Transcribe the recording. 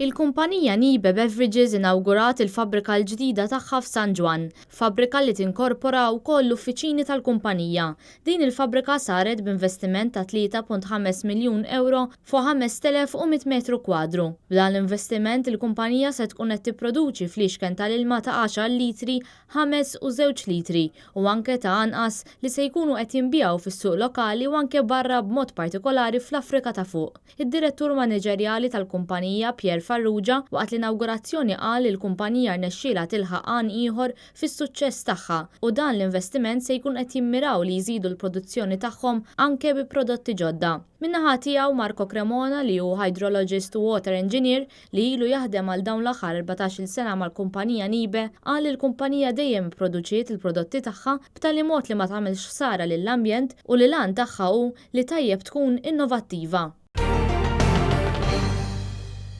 Il-kumpanija Nibe Beverages inawgurat il-fabbrika l-ġdida tagħha f'San Ġwann, fabbrika li tinkorpora wkoll l-uffiċini tal-kumpanija. Din il-fabbrika saret b'investiment ta' 3.5 miljun ewro fuq 5,100 metru kwadru. B'dan l-investiment il-kumpanija se tkun qed tipproduċi fliexken tal-ilma ta' għaxar litri, ħames u żewġ litri u anke ta' anqas li se jkunu qed jinbiegħu fis-suq lokali u anke barra b'mod partikolari fl-Afrika ta' Fuq. Id-Direttur Maniġerjali tal-kumpanija Pierre Farrugia waqt l-inawgurazzjoni qal li l-kumpanija rnexxielha tilħaq għan ieħor fis-suċċess tagħha u dan l-investiment se jkun qed jimmiraw li jżidu l-produzzjoni tagħhom anke bi prodotti ġodda. Min-naħa tiegħu Marco Cremona li hu Hydrologist u Water Engineer li ilu jaħdem għal dawn l-aħħar 14-il sena mal-kumpanija Nibe, qal li l-kumpanija dejjem ipproduċiet il-prodotti tagħha b'tali mod li ma tagħmilx ħsara lill-ambjent u li l-għan tagħha hu li tajjeb tkun innovattiva.